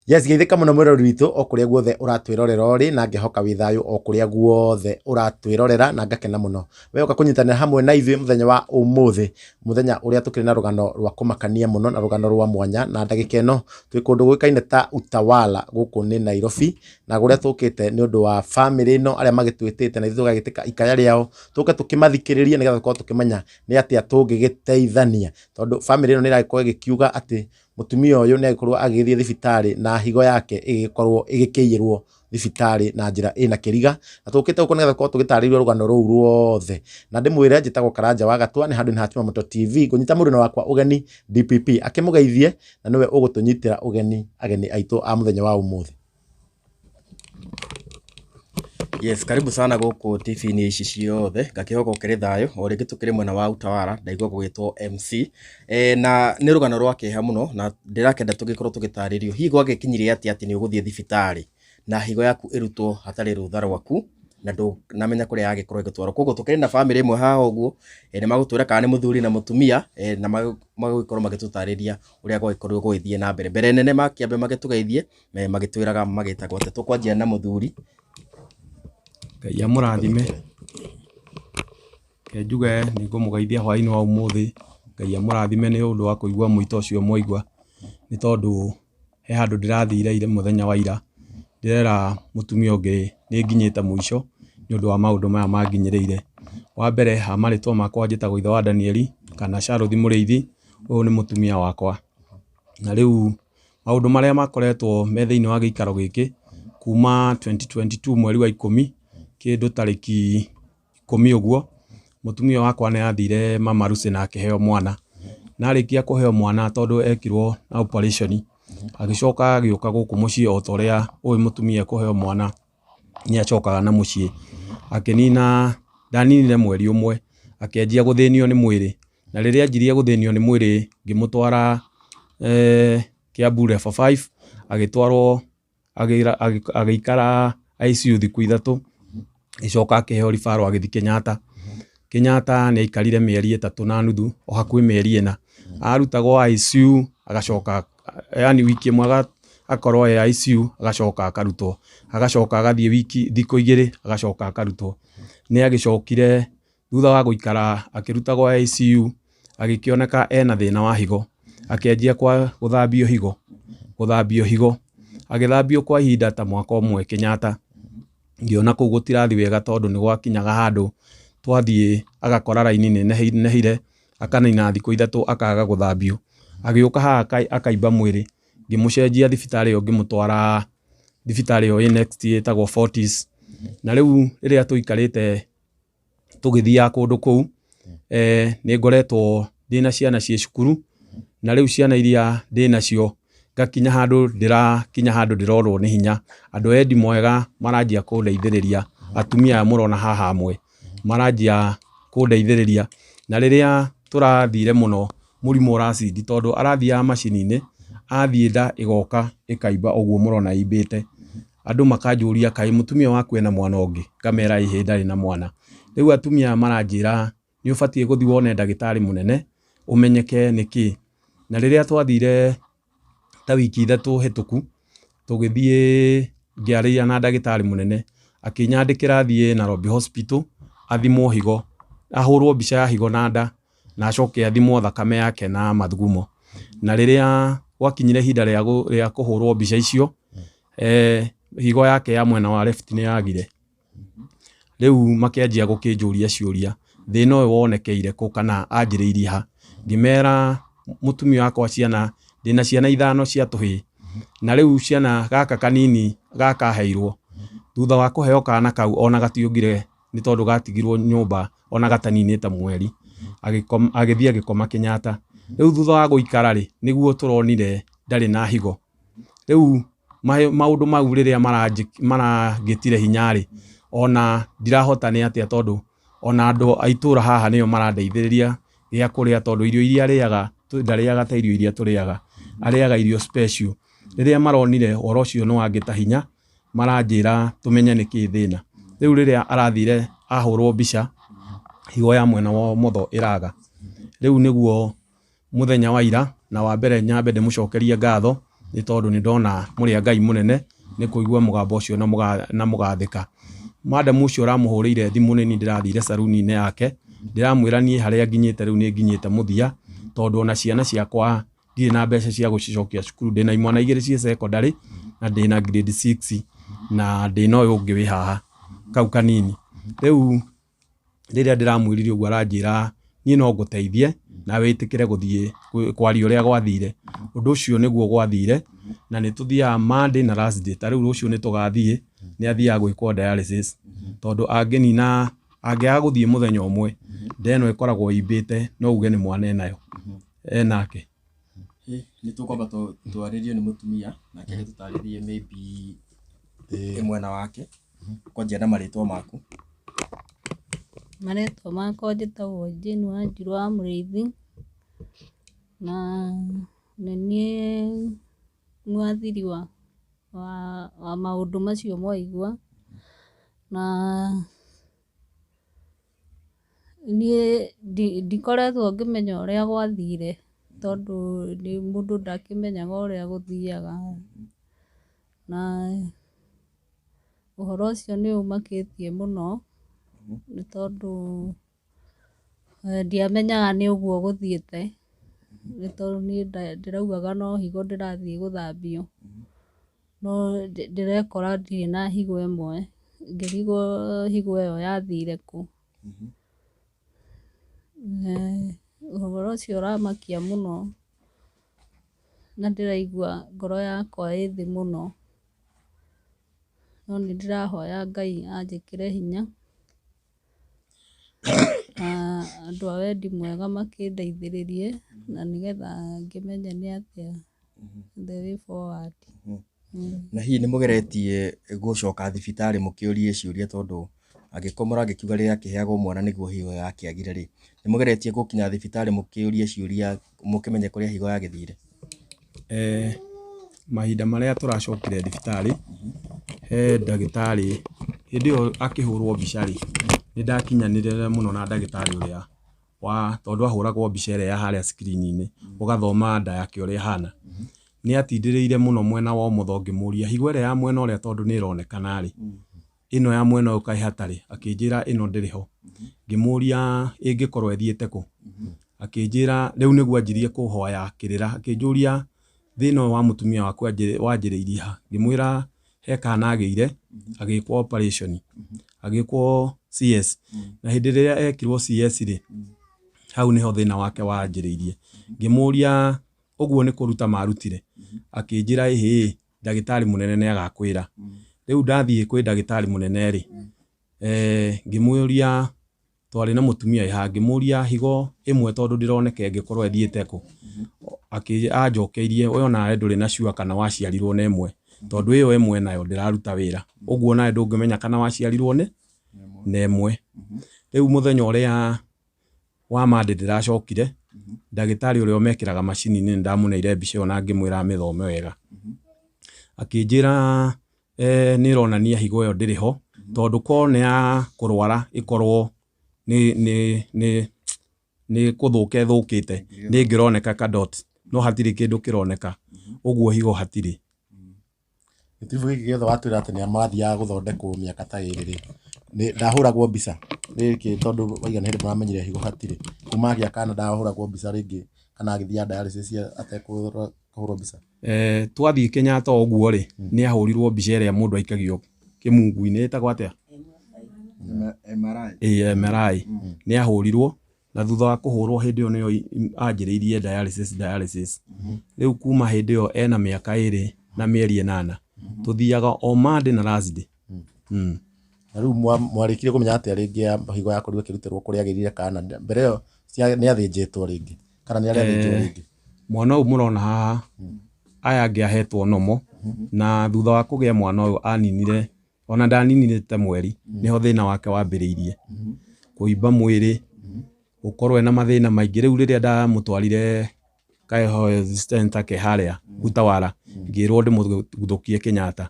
Yes, geithĩka mũno mwĩroreri witũ o kũrĩa guothe ũratwĩrorera ũrĩ, na ngehoka wĩ thayũ o kũrĩa guothe ũratwĩrorera, na ngakena mũno we ũka kũnyitanĩra hamwe na ithuĩ mũthenya wa ũmũthĩ, mũthenya ũrĩa tũkĩrĩ na rũgano rwa kũmakania mũno na rũgano rwa mwanya. Na ndagĩka ĩno twĩ kũndũ gũĩkaine ta Utawala gũkũ nĩ Nairobi, na kũrĩa tũkĩte nĩ ũndũ wa bamĩrĩ ĩno arĩa magĩtwĩtĩte na ithuĩ tũgagĩtĩka ikaya rĩao, tũke tũkĩmathikĩrĩrie nĩgetha tũkorwo tũkĩmenya nĩ atĩa tũngĩgĩteithania, tondũ bamĩrĩ ĩno nĩ ĩragĩkorwo ĩgĩkiuga atĩ mũtumia ũyũ nĩ agĩkorwo agĩgĩthiĩ thibitarĩ na higo yake ĩgĩkorwo ĩgĩkĩiyĩrwo thibitarĩ na njĩra ĩna kĩriga. Na tũkĩte gũkũ nĩgetha tũkorwo tũgĩtarĩrio rũgano rũu ruothe. Na ndĩmwĩre njĩtagwo Karanja wa Gatwa, nĩ handũ ha Chumamoto TV. Ngũnyita mũndũ wakwa ũgeni DPP akĩmũgeithie, na nĩwe ũgũtũnyitĩra ũgeni ageni aitũ a mũthenya wa ũmũthĩ. Yes, karibu sana gũkũ TV-inĩ ici ciothe. Ngakĩhoka ũkĩrĩ thayũ. O rĩngĩ tũkĩrĩ mwena wa Utawala, ndaigua gũgĩtwo MC. Na nĩ rũgano rwa kĩeha mũno, na ndĩrakenda tũgĩkorwo tũgĩtarĩrio hihi gwagĩkinyire atĩa atĩ nĩ ũgũthiĩ thibitarĩ na higo yaku ĩrutwo hatarĩ rũtha rwaku na ndũnamenya kũrĩa yagĩkorwo ĩgĩtwarwo. Koguo tũkĩrĩ na bamĩrĩ ĩmwe haha ũguo, nĩ magũtwĩra kana nĩ mũthuri na mũtumia, na magũgĩkorwo magĩtũtarĩria ũrĩa gwagĩkorirwo gũgĩthiĩ na mbere. Mbere nene makĩambe magĩtũgeithie, magĩtwĩraga magĩtagwo atĩa. Tũkwanjia na mũthuri. Ngai amũrathime. Reke njuge nĩ ngũmũgeithia hwaĩ-inĩ wa ũmũthĩ. Ngai amũrathime nĩ ũndũ wa kũigua mũito ũcio mwaigua, nĩ tondũ he handũ ndĩrathire ira mũthenya wa ira, ndĩrera mũtumia ũngĩ nĩ nginyĩte mũico nĩ ũndũ wa maũndũ maya manginyĩrĩire. Wa mbere ha marĩtwa makwa njĩtagwo ithe wa Danieli kana Charles Mũrĩithi, ũyũ nĩ mũtumia wakwa. Na rĩu maũndũ marĩa makoretwo me thĩinĩ wa gĩikaro gĩkĩ kuma 2022 mweri wa 10 kĩndũ tarĩki 10 ũguo, mũtumia wakwa nĩ athire mama Lucy na akĩheo mwana. Na arĩkia kũheo mwana tondũ ekirwo na operation, agĩcoka agĩũka gũkũ mũciĩ o ta ũrĩa ũĩ mũtumia ekũheo mwana nĩ acokaga na mũciĩ. Akĩnina, ndaninire mweri ũmwe, akĩanjia gũthĩnio nĩ mwĩrĩ. Na rĩrĩa anjirie gũthĩnio nĩ mwĩrĩ ngĩmũtwara Kiambu level 5, agĩtwarwo agĩikara ICU thikũ 3, agĩcoka akĩheo referral agĩthiĩ Kenyatta. Kenyatta nĩ aikarire mĩeri 3.5, o hakuhĩ mĩeri 4. Arutagwo ICU agacoka, yani wiki ĩmwe akorwo e ICU, agacoka akarutwo, agacoka agathiĩ wiki thikũ 2 agacoka akarutwo. Nĩ agĩcokire thutha wa gũikara akĩrutagwo ICU, agĩkĩoneka ena thĩna wa higo, akĩanjia gũthambio higo, gũthambio higo, agĩthambio kwa ihinda ta mwaka ũmwe Kenyatta. Ngĩona kũu gũtirathiĩ wega tondũ nĩ gwakinyaga handũ twathiĩ agakora raini nĩ nehire, akanina thikũ 3 akaga gũthambio. Agĩũka haha akaimba mwĩrĩ, ngĩmũcenjia thibitarĩ ĩyo ngĩmũtwara thibitarĩ ĩyo ĩ next ĩtagwo Fortis. Na rĩu rĩrĩa tũikarĩte tũgĩthiaga kũndũ kũu, nĩ ngoretwo ndĩna ciana ciĩ cukuru, na rĩu ciana iria ndĩnacio ngakinya handũ ndĩrakinya handũ ndĩrorwo nĩ hinya. Andũ endi mwega maranjia kũndeithĩrĩria, atumia aya mũrona haha amwe maranjia kũndeithĩrĩria. Na rĩrĩa tũrathire mũno mũrimũ ũracindi, tondũ arathiaga macini-inĩ, athiĩ nda ĩgoka ĩkaimba ũguo mũrona ĩimbĩte. Andũ makanjũria kaĩ mũtumia waku ena mwana ũngĩ, ngamera ĩhĩ ndarĩ na mwana. Rĩu atumia aya maranjĩra nĩ ũbatiĩ gũthiĩ wone ndagĩtarĩ mũnene ũmenyeke nĩkĩ. Na rĩrĩa twathire ta wiki 3 hĩtũku, tũgĩthiĩ ngĩaria na ndagĩtarĩ mũnene, akĩnyandĩkĩra thiĩ Nairobi Hospital athimwo higo, ahũrwo mbica ya higo na nda, na acoke athimwo thakame yake na mathugumo. Na rĩrĩa gwakinyire ihinda rĩa kũhũrwo mbica icio, higo yake ya mwena wa left nĩ yagire. Rĩu makĩanjia gũkĩnjũria ciũria, thĩna ũyũ wonekeire kũ kana anjĩrĩirie ha? Ngĩmera mũtumia wakwa ciana, ndĩna ciana 5 cia tũhĩĩ, na rĩu ciana gaka kanini gaka aheirwo, thutha wa kũheo kana kau ona gationgire nĩ tondũ gatigirwo nyũmba ona gataninĩte mweri, agĩthiĩ agĩkoma Kenyatta. Rĩu thutha wa gũikara rĩ, nĩguo tũronire ndarĩ na higo. Rĩu maũndũ mau rĩrĩa marangĩtire hinya rĩ, ona ndirahota nĩ atĩa, tondũ ona andũ a itũũra haha nĩo marandeithĩrĩria gĩa kũrĩa, tondũ irio iria arĩaga ndarĩaga ta irio iria tũrĩaga, arĩaga irio special. Rĩrĩa maronire ũhoro ũcio nĩ wangĩta hinya, maranjĩra tũmenye nĩkĩ thĩna. Rĩu rĩrĩa arathire ahũrwo mbica, higo ya mwena wa ũmotho ĩraga. Rĩu nĩguo mũthenya wa ira, na wa mbere nyambe ndĩmũcokerie ngatho nĩ Nĩ tondũ nĩ ndona mũrĩ a Ngai mũnene nĩ kũigua mũgambo ũcio na mũgathĩka. Madam ũcio ũramũhũrĩire thimũ nĩ niĩ ndĩrathire saruni-inĩ yake, ndĩramwĩra niĩ harĩa nginyĩte rĩu nĩ nginyĩte mũthia, tondũ ona ciana ciakwa ndirĩ na mbeca cia gũcicokia cukuru. Ndĩna imwana igĩrĩ ciĩ secondary na ndĩna grade 6 na ndĩna ũyũ ũngĩ wĩ haha kau kanini. Rĩu rĩrĩa ndĩramwĩrire ũguo aranjĩra niĩ no ngũteithie na wĩtĩkĩre gũthiĩ kwaria ũrĩa gwathire. Ũndũ ũcio nĩguo gwathire na nĩ tũthiaga Monday na Thursday. Ta rĩu rũciũ nĩ tũgathiĩ, nĩ athiaga gwĩkwo dialysis tondũ angĩnina angĩaga gũthiĩ mũthenya ũmwe nda ĩno ĩkoragwo ĩimbĩte no uge nĩ mwana enayo enake. Nĩ tũkwamba twarĩrio nĩ mũtumia nake agĩtũtarĩrie maybe mwena wake kwanjia na marĩtwa maku. Marĩtwa makwa njĩtagwo Jane Wanjirũ wa Mũrĩithi, na nĩ niĩ mwathiri wa maũndũ macio mwaigua, na niĩ ndikoretwo ngĩmenya ũrĩa gwathire tondũ mũndũ ndakĩmenyaga ũrĩa gũthiaga, na ũhoro ũcio nĩ ũmakĩtie mũno nĩ tondũ ndiamenyaga nĩ ũguo gũthiĩte, nĩ tondũ niĩ ndĩraugaga no higo ndĩrathiĩ gũthambio, no ndĩrekora ndirĩ na higo ĩmwe, ngĩrigwo higo ĩyo yathire kũ. Ũhoro ũcio ũramakia mũno na ndĩraigua ngoro yakwa ĩ thĩ mũno, no nĩ ndĩrahoya Ngai anjĩkĩre hinya na andũ a wendi mwega makĩndeithĩrĩrie na nĩgetha ngĩmenye nĩ atĩa the way forward. Na hihi nĩ mũgeretie gũcoka thibitarĩ mũkĩũrie ciũria tondũ angĩkorwo mũragĩkiuga rĩrĩa akĩheagwo mwana nĩguo higo yakĩagire rĩ, nĩ mũgeretie gũkinya thibitarĩ mũkĩũrie ciũria mũkĩmenye kũrĩa higo yagĩthire? Mahinda marĩa tũracokire thibitarĩ he ndagĩtarĩ hĩndĩ ĩyo akĩhũrwo mbica rĩ, nĩ ndakinyanĩire mũno na ndagĩtarĩ ũrĩa wa tondũ ahũragwo mbica ĩrĩa ya harĩa screen-inĩ ũgathoma nda yake ũrĩa ĩhana. Nĩ atindĩrĩire mũno mwena wa ũmotho ngĩmũria higo ĩrĩa ya mwena ũrĩa tondũ nĩ ĩronekana rĩ, ĩno ya mwena ũyũ kaĩ hatarĩ? Akĩnjĩra ĩno ndĩrĩ ho. Ngĩmũria ĩngĩkorwo ĩthiĩte kũ? Akĩnjĩra rĩu nĩguo anjirie kũhoya kĩrĩra, akĩnjũria thĩna ũyũ wa mũtumia waku wanjĩrĩirie ha? Ngĩmwĩra he kana agĩire agĩkwo operation, agĩkwo CS, na hĩndĩ ĩrĩa ekirwo CS rĩ, hau nĩho thĩna wake wanjĩrĩirie. Ngĩmũria ũguo nĩ kũruta marutire? Akĩnjĩra ĩhĩ, ndagĩtarĩ mũnene nĩ agakwĩra. Rĩu ndathiĩ kwĩ ndagĩtarĩ mũnene rĩ, ngĩmũria twarĩ na mũtumia wĩ haha, ngĩmũria higo ĩmwe tondũ ndĩroneka ĩngĩkorwo ĩthiĩte kũ? Anjokeirie we onawe ndũrĩ na sure kana waciarirwo na ĩmwe, tondũ ĩyo ĩmwe nayo ndĩraruta wĩra, ũguo nawe ndũngĩmenya kana waciarirwo nĩ na ĩmwe. Rĩu mũthenya ũrĩa wa Monday ndĩracokire, ndagĩtarĩ ũrĩa ũmekĩraga macini-inĩ nĩ ndamũneire mbica ĩyo na ngĩmwĩra amĩthome wega. Akĩnjĩra nĩ ĩronania higo ĩyo ndĩrĩ ho, tondũ korwo nĩ ya kũrwara ĩkorwo nĩ kũthũka ĩthũkĩte nĩ ĩngĩroneka ka dot, no hatirĩ kĩndũ kĩroneka, ũguo higo hatirĩ. Gĩtiribũ gĩkĩ gĩothe watwĩra atĩ nĩ marathiaga gũthondekwo mĩaka ta ĩrĩ rĩ, ndahũragwo mbica rĩngĩ tondũ waiga nĩ hĩndĩ mũramenyire higo hatirĩ, kuma agĩa kana ndahũragwo mbica rĩngĩ kana agĩthiaga dialysis atekũhũrwo mbica? Twathiĩ Kenyatta ũguo rĩ, nĩ ahũrirwo mbica ĩrĩa mũndũ aikagio kĩmungu-inĩ, ĩtagwo atĩa? MRI. Ĩĩ, MRI. Nĩ ahũrirwo na thutha wa kũhũrwo hĩndĩ ĩyo nĩyo anjĩrĩirie dialysis. Rĩu kuma hĩndĩ ĩyo ena mĩaka 2 na mĩeri 8 tũthiaga o Monday na Thursday. Na rĩu mwarĩkirie kũmenya atĩa rĩngĩ ya higo yakorirwo ĩkĩrutĩrwo kũrĩa agĩrire kana mbere ĩyo nĩ athĩnjĩtwo rĩngĩ kana nĩ arĩathĩnjwo rĩngĩ? Mwana ũyũ mũrona haha, aya angĩ ahetwo nomo, na thutha wa kũgĩa mwana ũyũ aninire, ona ndaninire ta mweri, nĩho thĩna wake wambĩrĩirie kũimba mwĩrĩ, gũkorwo ena mathĩna maingĩ. Rĩu rĩrĩa ndamũtwarire Kaeho Center ke harĩa Utawala, ngĩrwo ndĩmũguthũkie Kenyatta.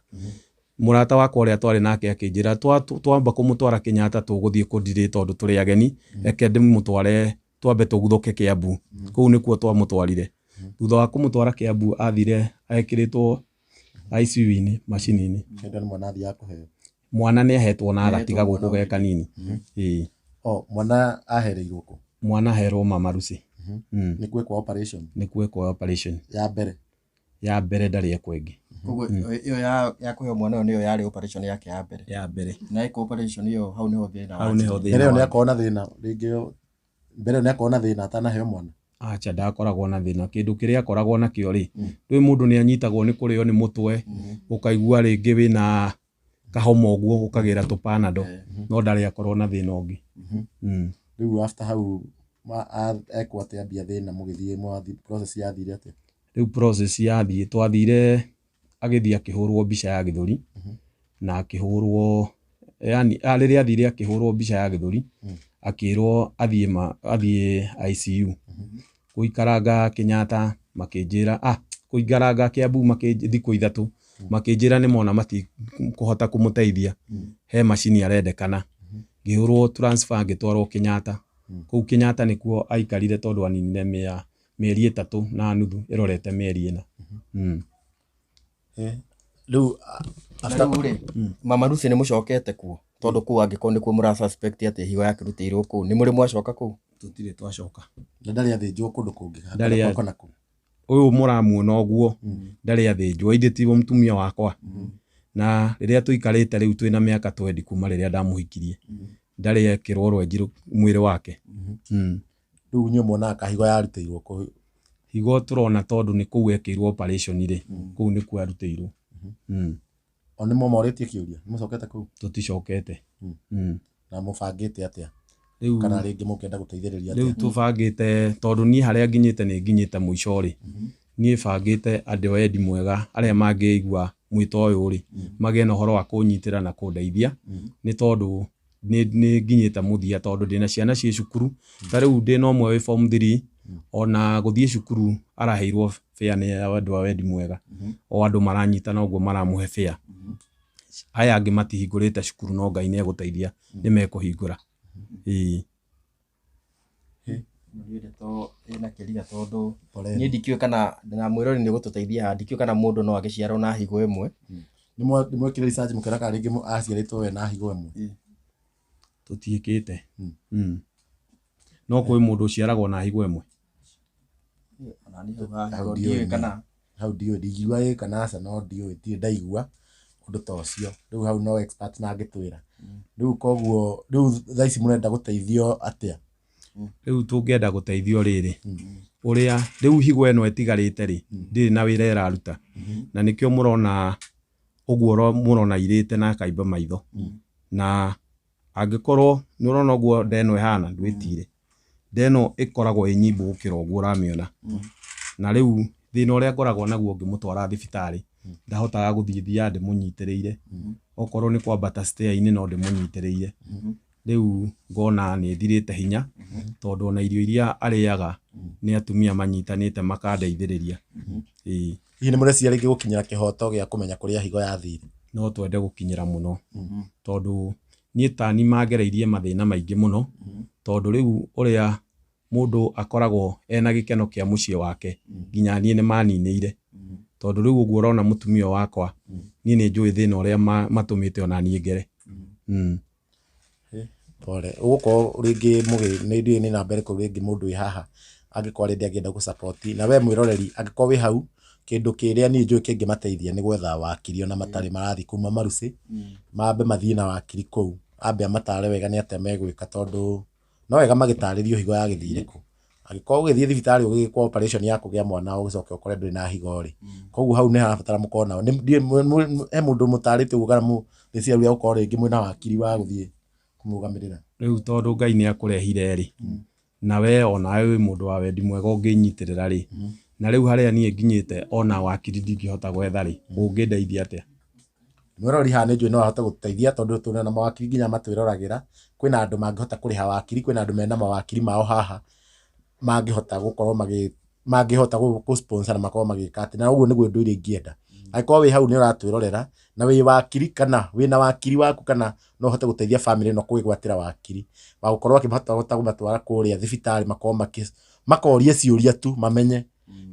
Mũrata wakwa ũrĩa twarĩ nake akĩnjĩra twamba kũmũtwara Kenyatta tũgũthiĩ kũndirĩ tondũ tũrĩ ageni, reke ndĩmũtware twambe tũguthũke Kiambu. Kũu nĩkuo twamũtwarire. Thutha wa kũmũtwara Kiambu athire ekĩrĩtwo ICU-inĩ macini-inĩ. Hĩndĩ ĩyo nĩ mwana athiaga kũheo. Mwana nĩ ahetwo na agatiga Nĩahetwo gũkũ mwana ge kanini. Ĩĩ. O mwana ahereirwo kũ? Mwana aherwo Mama Lucy. Nĩ gwĩkwo operation Nĩ gwĩkwo operation ya mbere. Ya mbere ndarĩ ekwo ĩngĩ. Koguo ĩyo ya kũheo mwana ũyũ nĩyo yarĩ operation yake ya mbere. Ya mbere. Na ĩka operation ĩyo hau nĩho thĩna Hau nĩho wanjirie. Mbere thĩna ĩyo nĩ wa akorwo na thĩna rĩngĩ, mbere ĩyo nĩ akorwo na thĩna atanaheo mwana. Acha, ndakoragwo na thĩna. Kĩndũ kĩrĩa akoragwo nakĩo rĩ, rĩu mũndũ nĩ anyitagwo nĩ kũrĩo nĩ mũtwe, ũkaigua rĩngĩ wĩna kahoma ũguo ũkagĩra tũpanado, no ndarĩ akorwo na thĩna ũngĩ. Rĩu after hau ekwo atĩa ambia thĩna mũgĩthiĩ mwathi process yathire atĩa? Rĩu process yathiĩ, twathire agĩthiĩ akĩhũrwo mbica ya gĩthũri, na akĩhũrwo, yani rĩrĩa athire akĩhũrwo mbica ya gĩthũri, akĩrwo athiĩ ICU. Gũikaranga Kenyatta makĩnjĩra, kũikaranga Kiambu thikũ 3 makĩnjĩra nĩ mona matikũhota kũmũteithia, he macini arendekana. Ngĩhũrwo transfer ngĩtwarwo Kenyatta. Kũu Kenyatta nĩkuo aikarire tondũ aninire mĩeri 3.5 ĩrorete mĩeri 4. Rĩu Na rĩu rĩ, Mama Lucy nĩ mũcokete kuo? Tondũ kũu angĩkorwo nĩkuo mũra suspect atĩ higo yakĩrutĩirwo kũu, nĩ mũrĩ mwacoka kũu? Tũtirĩ twacoka. Na ndarĩ athĩnjwo kũndũ kũngĩ? Ndarĩ Gũkũ na kũ? Ũyũ mũramuona ũguo ndarĩ athĩnjwo, ithĩ tiwe mũtumia wakwa. Na rĩrĩa tũikarĩte rĩu twĩna mĩaka 20 kuma rĩrĩa ndamũhikirie, ndarĩ ekĩrwo rwenji mwĩrĩ wake. Rĩu inyuĩ muonaga kahigo yarutĩirwo kũ? Higo tũrona tondũ nĩ kũu ekĩirwo operation rĩ, kũu nĩkuo yarutĩirwo. O nĩ mũmorĩtie kĩũria? Nĩ mũcokete kũu? Tũticokete. Na mũbangĩte atĩa? Rĩu Kana rĩngĩ mũkĩenda gũteithĩrĩria rĩu atĩa? tũbangĩte tondũ niĩ harĩa nginyĩte nĩ nginyĩte mũico rĩ, niĩ bangĩte andũ a wendi mwega arĩa mangĩigua mwĩto ũyũ rĩ, magĩe na ũhoro wa kũnyitĩra na kũndeithia, nĩ tondũ nĩ nginyĩte mũthia tondũ ndĩna ciana ciĩ cukuru. Ta rĩu ndĩna ũmwe wĩ form 3, ona gũthiĩ cukuru araheirwo fare nĩ andũ a wendi mwega. O andũ maranyitana ũguo maramũhe fare. Aya angĩ matihingũrĩte cukuru no Ngai nĩ egũteithia nĩ mekũhingũra. Ĩĩ. Niĩ ndeto ĩna kĩrira tondũ Poleni. niĩ ndikĩũĩ kana na mwĩrori nĩ ũgũtũteithia haha, ndikĩũĩ kana mũndũ no agĩciarwo na higo ĩmwe. Nĩ mwekire research mũkĩona kana rĩngĩ aciarĩtwo we na higo ĩmwe? Tũtiĩkĩte. No kwĩ mũndũ ũciaragwo na higo ĩmwe. Ona niĩ hau ha Hau higo ndiũĩ ndiũĩ niĩ. kana Hau ndiũĩ, ndingiuga ĩ kana aca, no ndiũĩ, ndirĩ ndaigua ũndũ ta ũcio. Rĩu hau no expert na angĩtwĩra. Rĩu koguo rĩu thaa ici mũrenda gũteithio atĩa? Rĩu tũngĩenda gũteithio rĩrĩ, ũrĩa rĩu higo ĩno ĩtigarĩte rĩ, ndĩrĩ na wĩra ĩraruta. Na nĩkĩo mũrona ũguo mũrona irĩte na akaimba maitho. Na angĩkorwo nĩ ũrona ũguo nda ĩno ĩhana, ndwĩtire. Nda ĩno ĩkoragwo ĩ nyimbu gũkĩra ũguo ũramĩona. Na rĩu thĩna ũrĩa ngoragwo naguo ngĩmũtwara thibitarĩ, ndahotaga gũthiĩ, thiaga ndĩmũnyitĩrĩire. Okorwo nĩ kwambata stair-inĩ no ndĩmũnyitĩrĩire. Rĩu ngona nĩ thirĩte hinya, tondũ ona irio iria arĩaga nĩ atumia manyitanĩte makandeithĩrĩria. Ĩĩ. Hihi nĩ mũreciria rĩngĩ gũkinyĩra kĩhoto gĩa kũmenya kũrĩa higo yathire? No twende gũkinyĩra mũno, tondũ niĩ tani mangereirie mathĩna maingĩ mũno, tondũ rĩu ũrĩa mũndũ akoragwo ena gĩkeno kĩa mũciĩ wake, nginya niĩ nĩ maninĩire. Tondũ rĩu ũguo ũrona mũtumia wakwa, niĩ nĩ njũĩ thĩna ũrĩa matũmĩte ona niĩ ngere. Pole. Ũgũkorwo rĩngĩ nĩ ndiũĩ nĩ namba ĩrĩkũ rĩngĩ mũndũ wĩ haha angĩkorwo rĩngĩ angĩenda gũ support, na we mwĩroreri angĩkorwo wĩ hau, kĩndũ kĩrĩa niĩ njũĩ kĩngĩmateithia nĩ gwetha wakiri ona matarĩ marathiĩ kuma Marusi, mambe mathiĩ na wakiri kũu, ambe amatare wega nĩ atĩa megwĩka, tondũ no wega magĩtarĩrio higo yagĩthire kũ. Angĩkorwo ũgĩthiĩ thibitarĩ ũgĩkwo operation ya kũgĩa mwana ũgĩcoke ũkore ndũrĩ na higo rĩ, koguo hau nĩ harabatara mũkorwo nao. He mũndũ mũtarĩte ũguo kana rĩciria rĩa gũkorwo rĩngĩ mwĩna wakiri wa gũthiĩ kũmũrũgamĩrĩra? Rĩu tondũ Ngai nĩ akũrehire rĩ, na we onawe wĩ mũndũ wa wendi mwega ũngĩnyitĩrĩra rĩ, na rĩu harĩa niĩ nginyĩte ona wakiri ndingĩhota gwetha rĩ, ũngĩndeithia atĩa? Mwĩroreri haha nĩ njũĩ no ahote gũteithia tondũ tũrĩ na mawakiri nginya matwĩroragĩra. Kwĩna andũ mangĩhota kũrĩha wakiri, kwĩna andũ mena mawakiri mao haha mangĩhota gũkorwo mangĩhota gũ sponsor na makorwo magĩka atĩ, na ũguo nĩguo ũndũ ũrĩa ingĩenda. Angĩkorwo wĩ hau nĩ ũratwĩrorera na wĩ wakiri kana wĩna wakiri waku kana no ũhote gũteithia family ĩno kwĩgwatĩra wakiri wa gũkorwo akĩhota kũmatwara kũrĩa thibitarĩ, makorwo makorie ciũria tu mamenye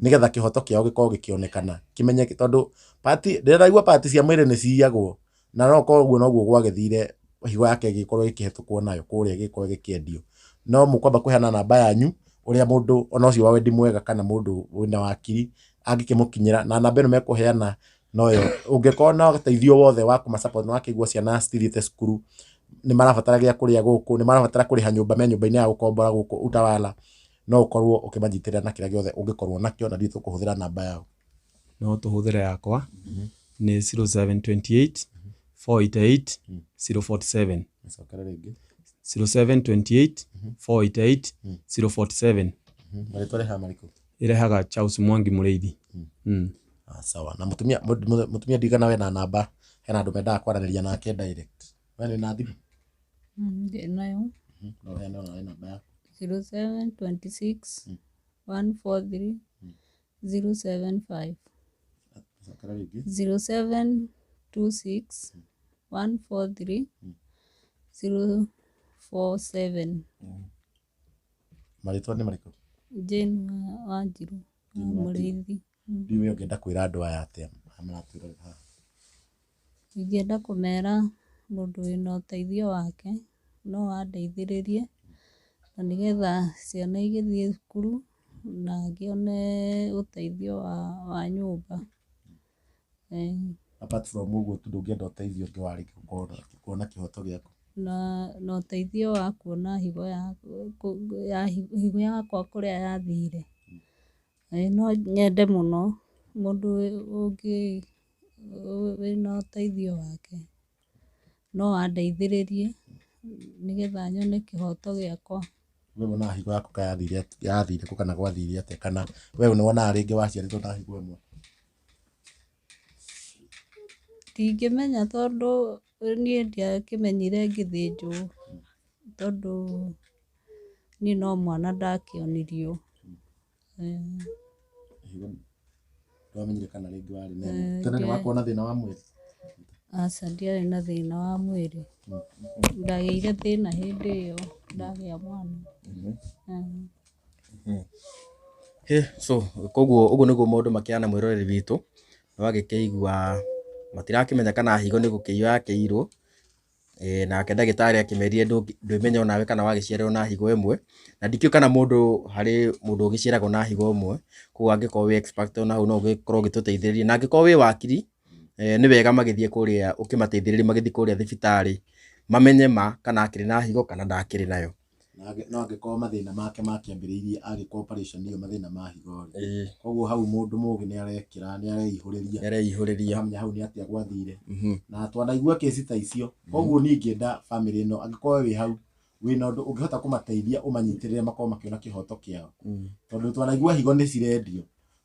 Nĩgetha kĩhoto kĩao gĩkorwo gĩkĩonekana kĩmenyeke, tondũ part, ndĩraigua part cia mwĩrĩ nĩ ciyagwo, na no korwo ũguo noguo gwagĩthire, higo yake ĩgĩkorwo ĩkĩhetũkwo nayo kũrĩa, ĩgĩkorwo ĩgĩkĩendio. No mũkwamba kũheana namba yanyu, ũrĩa mũndũ ona ũcio wa wendi mwega kana mũndũ wĩna wakiri angĩkĩmũkinyĩra, na namba ĩno mekũheana noyo ũngĩkorwo na ũteithio wothe wa kũma support. Nĩ wakĩigua ciana citithiĩte cukuru, nĩ marabatara gĩa kũrĩa gũkũ, nĩ marabatara kũrĩha nyũmba, me nyũmba-inĩ ya gũkombora gũkũ Utawala, no ũkorwo ũkĩmanyitĩrĩra na kĩrĩa gĩothe ũngĩkorwo nakĩo, na ndiũĩ tũkũhũthĩra namba yao. No tũhũthĩre yakwa, nĩ 0728 488 047. Cokera rĩngĩ. 0728 488 047. Marĩtwa rehaga marĩkũ? Ĩrehaga Charles Mwangi Mũrĩithi. Ah, sawa. Na mũtumia, mũtumia ndigana we na namba, hena andũ mendaga kwaranĩria nake direct. We nĩ na thimũ? Ndĩ nayo. No ũheane onawe namba yaku. 0726 143 075. Cokera rĩngĩ. 0726 143 047. Marĩtwa nĩ marĩkũ? Jane Wanjiru Jane Wanjiru. Mũrĩithi. Ndiũĩ ũngĩenda kwĩra andũ aya atĩa maratwĩrorera haha? Ingĩenda kũmera mũndũ wĩna ũteithio wake no andeithĩrĩrie, na nĩgetha ciana igĩthiĩ thukuru na ngĩone ũteithio wa nyũmba. Apart from ũguo tu, ndũngĩenda ũteithio ũngĩ wa rĩngĩ gũkorwo kuona kĩhoto gĩaku? Na ũteithio wa kuona higo ya higo yakwa kũrĩa yathire. No nyende mũno mũndũ ũngĩ wĩna ũteithio wake no andeithĩrĩrie nĩgetha nyone kĩhoto gĩakwa. We wonaga higo yaku ka yathire kũ, kana gwathire atĩa, kana we nĩ wonaga rĩngĩ waciarĩtwo na higo ĩmwe? Ndingĩmenya, tondũ niĩ ndiakĩmenyire ngĩthĩnjwo, tondũ niĩ no mwana ndakĩonirio. Higo ndwamenyire kana rĩngĩ warĩ na ĩmwe? Tene nĩ wakorwo na thĩna wa mwĩrĩ? Aca, ndiarĩ na thĩna wa mwĩrĩ. Ndagĩire thĩna hĩndĩ ĩyo ndagĩa mwana. So koguo ũguo nĩguo maũndũ makĩhana, mwĩroreri witũ. Nĩ wagĩkĩigua matirakĩmenya kana higo nĩ gũkĩiywo yakĩirwo. Nake ndagĩtarĩ akĩmerire ndwĩmenya onawe kana wagĩciarirwo na higo ĩmwe, na ndikĩũĩ kana mũndũ harĩ mũndũ ũgĩciaragwo na higo ĩmwe. Koguo angĩkorwo wĩ expert ona hau, no ũgĩkorwo ũgĩtũteithĩrĩria, na angĩkorwo wĩ wakiri, nĩ wega magĩthiĩ kũrĩa ũkĩmateithĩrĩria, magĩthiĩ kũrĩa thibitarĩ mamenye ma kana akĩrĩ na higo kana ndakĩrĩ nayo. No angĩkorwo mathĩna make makĩambĩrĩirie agĩkwo operation ĩyo, mathĩna ma higo rĩ, koguo hau mũndũ mũgĩ nĩ arekĩra, nĩ areihũrĩria. Nĩ areihũrĩria. Akamenya hau nĩ atĩa gwathire. Na twanaigua kesi ta icio. Koguo niĩ ingĩenda bamĩrĩ ĩno, angĩkorwo wĩ hau wĩna ũndũ ũngĩhota kũmateithia, ũmanyitĩrĩre makorwo makĩona kĩhoto kĩao, tondũ twanaigua higo nĩ cirendio,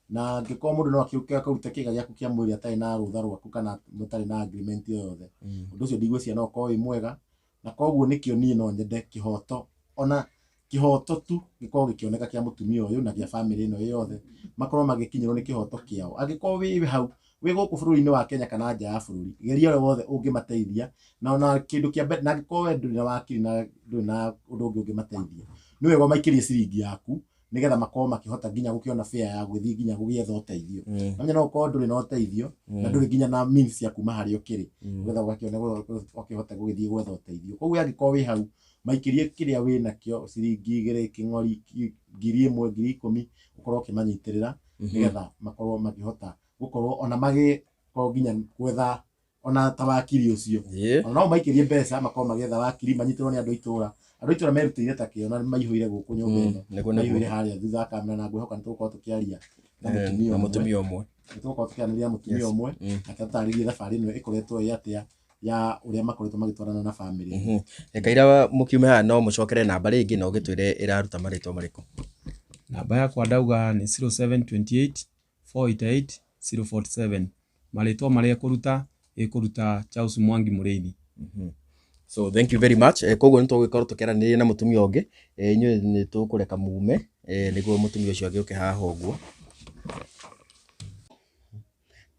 na angĩkorwo mũndũ no akĩũke akarute kĩga gĩaku kĩa mwĩrĩ atarĩ na rũtha rwaku kana mũtarĩ na agreement o yothe, ũndũ ũcio ndigwĩciria no ũkorwo wĩ mwega. Na koguo nĩkĩo niĩ no nyende kĩhoto, ona kĩhoto tu gĩkorwo gĩkĩoneka kĩa mũtumia ũyũ na kĩa bamĩrĩ ĩno yothe, makorwo magĩkinyĩrwo nĩ kĩhoto kĩao. Angĩkorwo wĩ hau, wĩ gũkũ bũrũri-inĩ wa Kenya kana nja ya bũrũri, geria ũrĩa wothe ũngĩmateithia na ona kĩndũ kĩa mbere. Na angĩkorwo we ndũrĩ na wakiri na ndũrĩ na ũndũ ũngĩ ũngĩmateithia, nĩ wega ũmaikĩrie ciringi yaku, nĩgetha makorwo makĩhota nginya gũkĩona fare ya gũgĩthiĩ nginya gũgĩetha ũteithio. Namenya no ũkorwo ndũrĩ na ũteithio na ndũrĩ nginya na means cia kuma harĩa ũkĩrĩ, nĩgetha ũgakĩona ũkĩhote gũgĩthiĩ gwetha ũteithio. Koguo angĩkorwo wĩ hau, maikĩrie kĩrĩa wĩ nakĩo, ciringi 2, kĩng'ori, 1,000, 10,000, ũkorwo ũkĩmanyitĩrĩra, nĩgetha makorwo makĩhota gũkorwo ona magĩkorwo nginya gwetha ona ta wakiri ũcio. Ona no maikĩrie mbeca makorwo magĩetha wakiri, manyitĩrwo nĩ andũ a itũra. Andũ a itũra merutĩire ta kĩo na maihũire gũkũ nyũmba ĩno, maihũire harĩa thutha wa kamera, na ngwĩhoka nĩ tũgũkorwo tũkĩaria na mũtumia na ũmwe. Mũtumia ũmwe. Nĩ tũgũkorwo tũkĩaranĩria na mũtumia ũmwe, nake atũtarĩrie thabarĩ ĩno ĩkoretwo ĩ atĩa ya ũrĩa makoretwo magĩtwarana na bamĩrĩ. Kaira mũkiume haha no mũcokere namba rĩngĩ na ũgĩtwĩre ĩraruta marĩtwa marĩkũ. Namba yakwa ndauga nĩ 0728 488 047. Marĩtwa marĩa ĩkũruta, ĩkũruta Charles Mwangi Mũrĩithi. So thank you very much. Koguo nĩ tũgũgĩkorwo tũkĩaranĩria na mũtumia ũngĩ. Inyuĩ nĩ tũkũreka mume, nĩguo mũtumia ũcio agĩũke haha ũguo.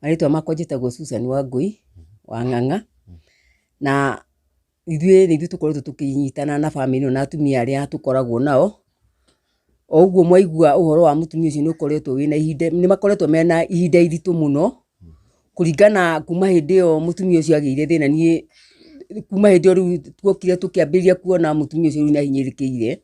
Marĩtwa makwa njĩtagwo Susan Wangui wa Ng'ang'a, na ithuĩ nĩ ithuĩ tũkoretwo tũkĩnyitana na bamĩrĩ ĩno na atumia arĩa tũkoragwo nao. O ũguo mwaigua ũhoro wa mũtumia ũcio nĩ ũkoretwo wĩna ihinda, nĩ makoretwo mena ihinda iritũ mũno, kũringana kuma hĩndĩ ĩyo mũtumia ũcio agĩire thĩna. Niĩ kuma hĩndĩ ĩyo rĩu tuokire tũkĩambĩrĩria kuona mũtumia ũcio rĩu nĩ ahinyĩrĩrĩkĩire,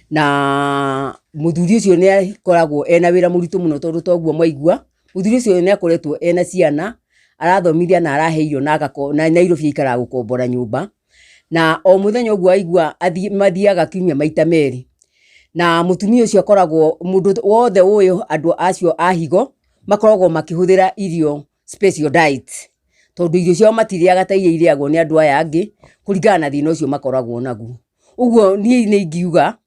na mũthuri ũcio nĩ akoragwo ena wĩra mũritũ mũno, tondũ toguo mwaigua mũthuri ũcio nĩ akoretwo ena ciana arathomithia na arahe irio na na Nairobi aikaraga gũkombora nyũmba, na o mũthenya ũguo aigua mathiaga kiumia maita merĩ. Na mũtumia ũcio akoragwo mũndũ wothe ũĩ andũ acio a higo makoragwo makĩhũthĩra irio special diet, tondũ irio ciao matirĩaga ta iria irĩagwo nĩ andũ aya angĩ kũringana na thĩna ũcio makoragwo naguo. Ũguo niĩ nĩ ingiuga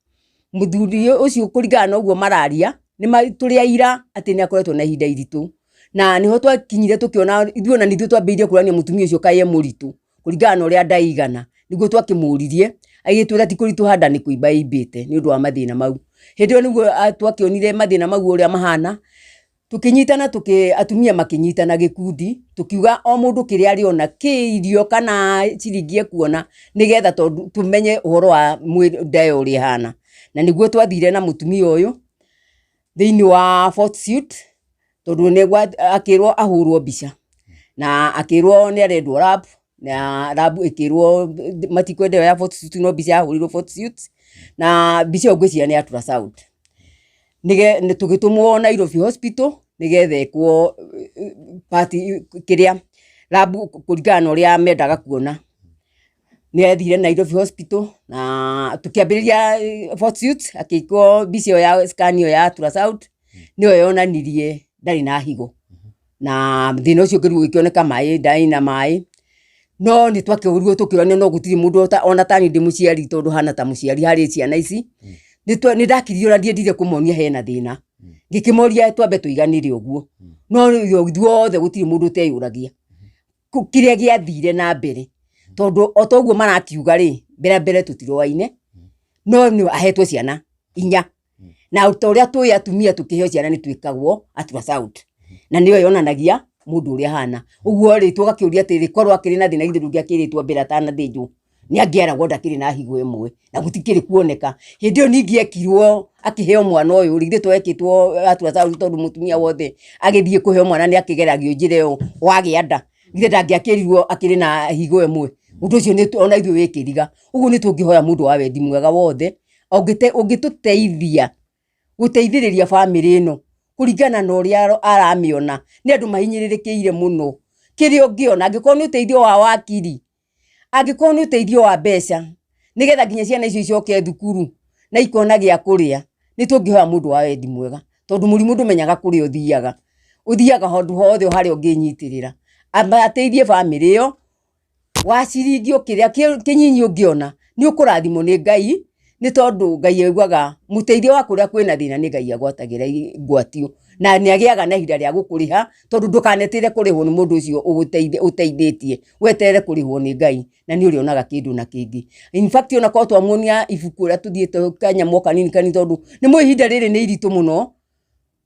mũthuri ũcio kũringana na ũguo mararia nĩ tũrĩ aira atĩ nĩ akoretwo na ihinda iritũ, na nĩho twakinyire tũkĩona ithuĩ ona nĩ ithuĩ twambĩrĩirie kũrania mũtumia ũcio kaĩ e mũritũ kũringana na ũrĩa ndaigana, nĩguo twakĩmũririe agĩtwĩra ti kũritũha nda nĩ kũimba ĩimbĩte nĩ ũndũ wa mathĩna mau. Hĩndĩ ĩyo nĩguo twakĩonire mathĩna mau ũrĩa mahana, tũkĩnyitana, atumia makĩnyitana gĩkundi, tũkiuga o mũndũ kĩrĩa arĩona kĩ irio kana ciringi ekuona, nĩgetha tondũ tũmenye ũhoro wa nda ĩyo ũrĩa ĩhana. Na nĩguo twathire na mũtumia ũyũ thĩinĩ wa Fort Suite, tondũ nĩ akĩrwo ahũrwo mbica na akĩrwo nĩ arendwo lab, na lab ĩkĩrwo matikwenda ĩyo ya Fort Suite, no mbica yahũrirwo Fort Suite, na mbica ĩyo ngwĩciria nĩ ultrasound. Nĩ tũgĩtũmwo Nairobi Hospital nĩgetha ĩkwo part kĩrĩa lab kũringana na ũrĩa mendaga kuona. Nĩ athire Nairobi Hospital na tũkĩambĩrĩria Fort Suite, akĩkwo mbica ĩyo ya scan ĩyo ya ultrasound, nĩyo yonanirie ndarĩ na higo, na thĩna ũcio ũngĩ rĩu ũgĩkĩoneka maĩ ndarĩ na maĩ. No nĩ twakĩũrirwo tũkĩũrania, no gũtirĩ mũndũ ona tani ndĩ mũciari, tondũ hana ta mũciari harĩ ciana ici, nĩ ndakirie ona ndiendire kũmonia hena thĩna, ngĩkĩmoria twambe tũiganĩre ũguo, no ithuothe gũtirĩ mũndũ ũteyũragia kĩrĩa gĩathire na mbere, tondũ o ta ũguo marakiuga rĩ, mbere mbere tũtiroaine, no nĩ ahetwo ciana inya, na ta ũrĩa tũĩ atumia tũkĩheo ciana nĩ twĩkagwo ultrasound, na nĩyo yonanagia mũndũ ũrĩa ahana. Ũguo rĩ, tũgakĩũria atĩrĩ, korwo akĩrĩ na thĩna githĩ ndũngĩakĩrĩtwo mbere atanathĩnjwo, nĩ angĩaragwo ndakĩrĩ na higo ĩmwe, na gũtikĩrĩ kuoneka. Hĩndĩ ĩyo ningĩ ekirwo akĩheo mwana ũyũ rĩ, githĩ to ekĩtwo ultrasound, tondũ mũtumia wothe agĩthiĩ kũheo mwana nĩ akĩgeragio njĩra ĩyo wagĩa nda, githĩ ndangĩakĩrirwo akĩrĩ na higo ĩmwe? Ũndũ ũcio nĩ ona ithuĩ wĩkĩriga. Ũguo nĩ tũngĩhoya mũndũ wa wendi mwega wothe ũngĩtũteithia gũteithĩrĩria bamĩrĩ ĩno kũringana na ũrĩa aramĩona, nĩ andũ mahinyĩrĩrĩkĩire mũno. Kĩrĩa ũngĩona, angĩkorwo nĩ ũteithio wa wakiri, angĩkorwo nĩ ũteithio wa mbeca, nĩgetha nginya ciana icio icoke thukuru na ikona gĩa kũrĩa, nĩ tũngĩhoya mũndũ wa wendi mwega, tondũ mũrimũ ndũmenyaga kũrĩa ũthiaga, ũthiaga handũ hothe harĩa ũngĩnyitĩrĩra. Ateithie bamĩrĩ ĩyo wa ciringi o kĩrĩa kĩnyinyi ũngĩona, nĩ ũkũrathimwo nĩ Ngai, nĩ tondũ Ngai augaga mũteithio wa kũrĩa kwĩna thĩna nĩ Ngai agwatagĩra ngwatio, na nĩ agĩaga na ihinda rĩa gũkũrĩha, tondũ ndũkanetĩre kũrĩhwo nĩ mũndũ ũcio ũteithĩtie, weterere kũrĩhwo nĩ Ngai, na nĩ ũrĩonaga kĩndũ na kĩngĩ. In fact ona korwo twamuonia ibuku ũrĩa tũthiĩte kanyamũ o kanini kanini, tondũ nĩ mũĩ ihinda rĩrĩ nĩ iritũ mũno,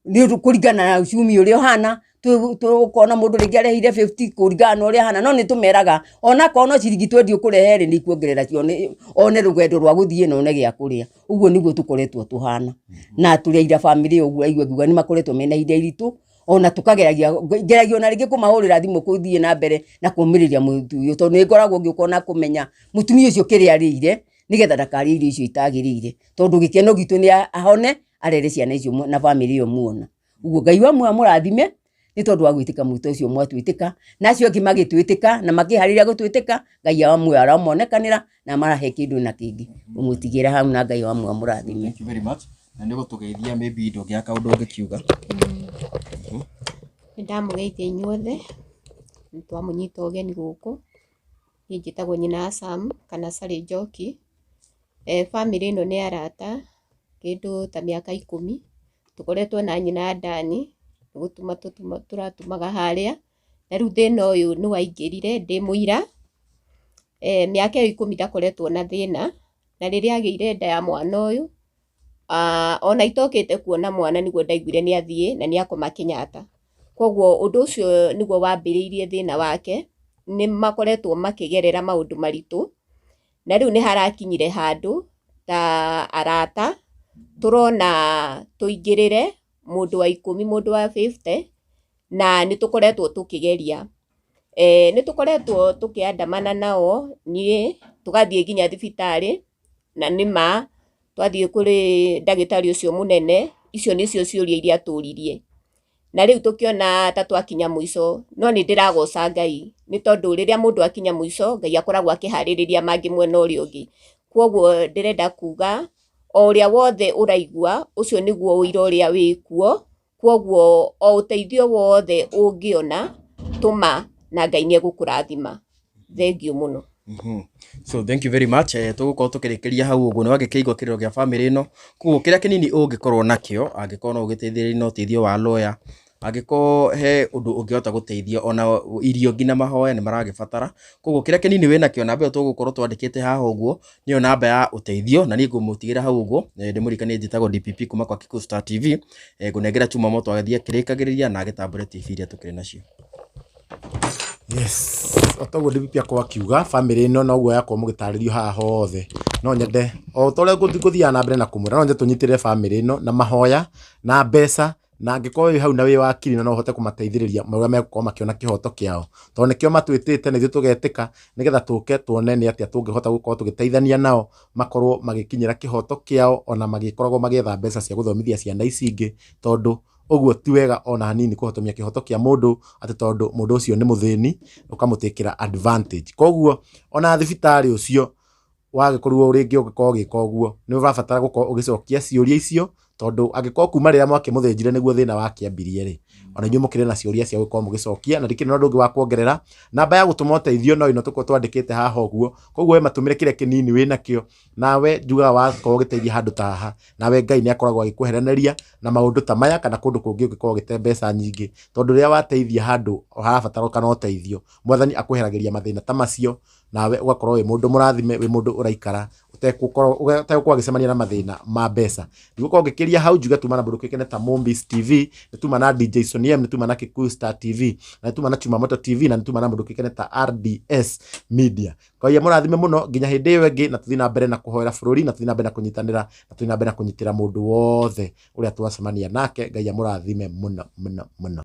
nĩ ũndũ kũringana na uchumi ũrĩa ũhana, tũkona mũndũ rĩngĩ arehire 50 kũringana na ũrĩa ahana, no nĩ tũmeraga onakorwo no ciringi 20 ũkũrehe rĩ, nĩ ikuongerera cione, one rũgendo rwa gũthiĩ na one gĩa kũrĩa. Ũguo nĩguo tũkoretwo tũhana, na tũrĩ aira bamĩrĩ ĩyo ũguo aigua ngiuga nĩ makoretwo mena ihinda iritũ, ona tũkageragia, ngeragia ona rĩngĩ kũmahũrĩra thimũ kũthiĩ na mbere na kũmĩrĩria mũthuri ũyũ, tondũ nĩ ngoragwo ngĩũka ona kũmenya mũtumia ũcio kĩrĩa arĩire, nĩgetha ndakarĩe irio icio itagĩrĩire, tondũ gĩkeno gitũ nĩ ahone arere ciana icio na bamĩrĩ ĩyo muona. Ũguo Ngai wa muoyo amũrathime nĩ tondũ wa gwĩtĩka mwĩto ũcio mwatwĩtĩka, na acio angĩ magĩtwĩtĩka na makĩharĩria gũtwĩtĩka, Ngai wa muoyo aromonekanĩra na amarahe kĩndũ na kĩngĩ. Ũmũtigĩra hau na Ngai wa muoyo amũrathime. Thank you very much. Na nĩ ũgũtũgeithia maybe ndũngĩaga kaũndũ ũngĩkiuga. Nĩ ndamũgeithia inyuothe, nĩ twamũnyita ũgeni gũkũ, niĩ njĩtagwo nyina wa Sam kana Sally Njoki. Bamĩrĩ ĩno nĩ arata kĩndũ ta mĩaka 10, tũkoretwo na nyina wa Dani, nĩ gũtuma tũratumaga harĩa, na rĩu thĩna ũyũ nĩ waingĩrire ndĩ mũira, mĩaka ĩyo 10 ndakoretwo na thĩna, na rĩrĩa agĩire nda ya mwana ũyũ, ona itokĩte kuona mwana nĩguo ndaiguire nĩ athiĩ na nĩ akoma Kenyatta. Koguo ũndũ ũcio nĩguo wambĩrĩirie thĩna wake, nĩ makoretwo makĩgerera maũndũ maritũ, na rĩu nĩ harakinyire handũ ta arata Tũrona tũingĩrĩre mũndũ wa 10, mũndũ wa 50, na nĩ tũkoretwo tũkĩgeria. Nĩ tũkoretwo tũkĩandamana nao, niĩ tũgathiĩ nginya thibitarĩ, na nĩ ma twathiĩ kũrĩ ndagĩtarĩ ũcio mũnene, icio nĩcio ciũria iria atũririe. Na rĩu tũkĩona ta twakinya mũico, no nĩ ndĩragoca Ngai, nĩ tondũ rĩrĩa mũndũ akinya mũico, Ngai akoragwo akĩharĩrĩria mangĩ mwena ũrĩa ũngĩ. Koguo ndĩrenda kuga, o ũrĩa wothe ũraigua, ũcio nĩguo ũira ũrĩa wĩkuo, koguo o ũteithio wothe ũngĩona, tũma na Ngai nĩ egũkũrathima. Thengiũ mũno. So thank you very much. Tũgũkorwo tũkĩrĩkĩria hau ũguo nĩ wagĩkĩigua kĩrĩro gĩa bamĩrĩ ĩno. Koguo kĩrĩa kĩnini ũngĩkorwo nakĩo, angĩkorwo no ũgĩteithĩrĩrie na ũteithio wa lawyer, angĩkorwo he ũndũ ũngĩhota gũteithia ona irio nginya mahoya nĩ maragĩbatara. Koguo kĩrĩa kĩnini wĩnakĩo, namba ĩyo tũgũkorwo twandĩkĩte haha ũguo nĩyo namba ya ũteithio, na niĩ ngũmũtigĩra hau ũguo. Ndĩmũririkanie njĩtagwo DPP kuma kwa Kikuyu Star TV. Ngũnengera Chuma Moto agĩthiĩ akĩrĩkagĩrĩria na agĩtambũre TV iria tũkĩrĩ nacio. Yes, o toguo DPP akwa akiuga bamĩrĩ ĩno noguo yakorwo mũgĩtarĩrio haha hothe. No nyende o ta ũrĩa ngũthiaga na mbere na kũmwĩra, no nyende tũnyitĩrĩre bamĩrĩ ĩno na mahoya na mbeca, na angĩkorwo wĩ hau na wĩ wakiri na no ũhote kũmateithĩrĩria ũrĩa megũkorwo makĩona kĩhoto kĩao, tondũ nĩkĩo matwĩtĩte na ithuĩ tũgetĩka nĩgetha tũke tuone nĩ atĩa tũngĩhota gũkorwo tũgĩteithania nao makorwo magĩkinyĩra kĩhoto kĩao, ona magĩkoragwo magĩetha mbeca cia gũthomithia ciana ici ingĩ, tondũ ũguo ti wega ona hanini kũhotomia kĩhoto kĩa mũndũ atĩ tondũ mũndũ ũcio nĩ mũthĩni ũkamũtĩkĩra advantage. Koguo ona thibitarĩ ũcio wagĩkorirwo rĩngĩ ũgĩkorwo ũgĩka ũguo, nĩ ũrabatara gũkorwo ũgĩcokia ciũria icio, tondũ angĩkorwo kuma rĩrĩa mwakĩmũthĩnjire nĩguo thĩna wakĩambirie rĩ, ona inyuĩ mũkĩrĩ na ciũria cia gũkorwo mũgĩcokia, na ndikĩrĩ na ũndũ ũngĩ wa kuongerera. Namba ya gũtũma ũteithio no ĩno tũkorwo twandĩkĩte haha ũguo, koguo we matũmĩre kĩrĩa kĩnini wĩnakĩo, nawe njugaga wakorwo ũgĩteithia handũ ta haha, nawe Ngai nĩ akoragwo agĩkweheranĩria na maũndũ ta maya kana kũndũ kũngĩ ũngĩkorwo ũgĩte mbeca nyingĩ, tondũ rĩrĩa wateithia handũ harabatarũkana ũteithio, Mwathani akweheragĩria mathĩna ta macio, nawe ũgakorwo wĩ mũndũ mũrathime, wĩ mũndũ ũraikara ũtegũkorwo agĩcemania na mathĩna ma mbeca. Ndigũkorwo ngĩkĩria hau, njuge tuma na mũndũ ũkĩkene ta Mombis TV, nĩ tuma na DJ Sonny M, nĩ tuma na Kikuyu Star TV, na nĩ tuma na Chumamoto TV, na nĩ tuma na mũndũ ũkĩkene ta RDS Media. Ngai amũrathime mũno nginya hĩndĩ ĩyo ĩngĩ, na tũthiĩ na mbere na kũhoera bũrũri, na tũthiĩ na mbere na kũnyitanĩra, na tũthiĩ na mbere na kũnyitĩra mũndũ wothe ũrĩa twacemania nake. Ngai amũrathime mũno mũno mũno.